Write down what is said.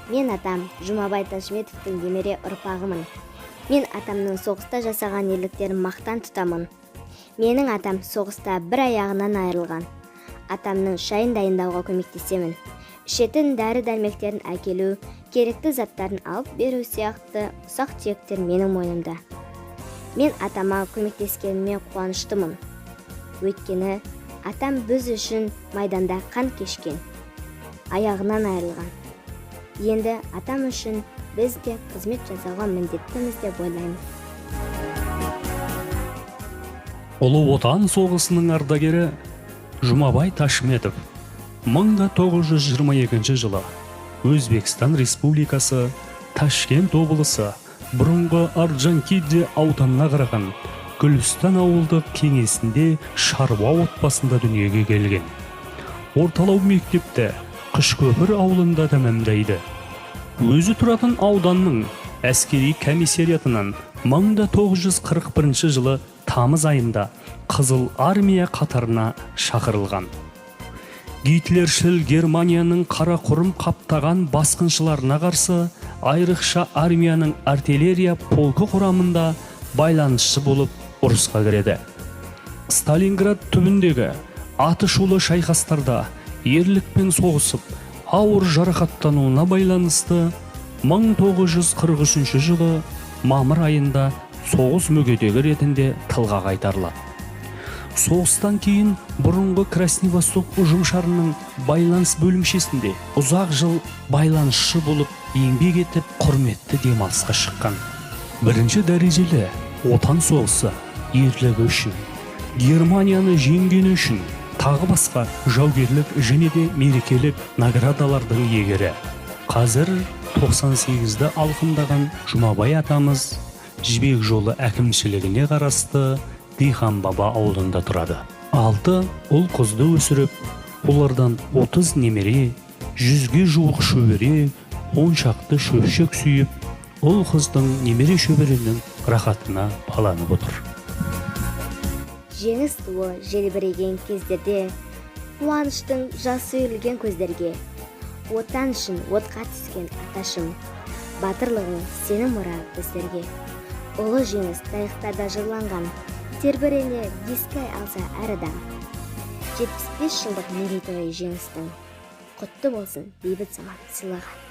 Мен атам Жұмабай Ташметовтің немере ұрпағымын. Мен атамның соғыста жасаған ерліктерін мақтан тұтамын. Менің атам соғыста бір аяғынан айырылған. Атамның шайын дайындауға көмектесемін. Ішетін дәрі-дәрмектерін әкелу, керекті заттарын алып беру сияқты ұсақ-түйектер менің мойнымда. Мен атама көмектескеніме қуаныштымын. Өйткені атам біз үшін майданда қан кешкен, аяғынан айырылған. Енді атам үшін біз де қызмет жасауға міндеттіміз деп ойлаймын. Ұлы Отан соғысының ардагері Жұмабай Ташметов 1922 жылы Өзбекстан Республикасы Ташкент облысы бұрынғы Орджоникидзе ауданына қараған Гүлістан ауылдық кеңесінде шаруа отбасында дүниеге келген. Орталау мектепті Қышкөпір ауылында тәмамдайды. Өзі тұратын ауданның әскери комиссариатынан 1941 жылы тамыз айында Қызыл армия қатарына шақырылған. Гитлершіл Германияның қара құрым қаптаған басқыншыларына қарсы айрықша армияның артиллерия полкі құрамында байланысшы болып ұрысқа кіреді. Сталинград түбіндегі атышулы шайқастарда ерлікпен соғысып, ауыр жарақаттануына байланысты 1943 жылы мамыр айында соғыс мүгедегі ретінде тылға қайтарылады. Соғыстан кейін бұрынғы Красный Восток ұжымшарының байланыс бөлімшесінде ұзақ жыл байланысшы болып еңбек етіп, құрметті демалысқа шыққан. Бірінші дәрежелі Отан соғысы, ерлігі үшін, Германияны жеңгені үшін, тағы басқа жаугерлік және де мерекелік наградалардың иегері. Қазір 98-ді алқымдаған Жұмабай атамыз Жібек жолы әкімшілігіне қарасты Дихан баба ауылында тұрады. 6 ұл қызды өсіріп, олардан 30 немере, 100-ге жуық шөбере, 10 шақты шөпшек сүйіп, ұл қыздың, немере шөберенің рахатына баланып отыр. Жеңіс туы желбіреген кездерде қуаныштың жасы үйірілген көздерге, Отан үшін отқа түскен аташым, батырлығың сенің мұра біздерге. Ұлы жеңіс тарихтарда жырланған, тербірене еске алса әр адам. 75 жылдық мерейтойы жеңістің құтты болсын, бейбіт заман сыйлаған.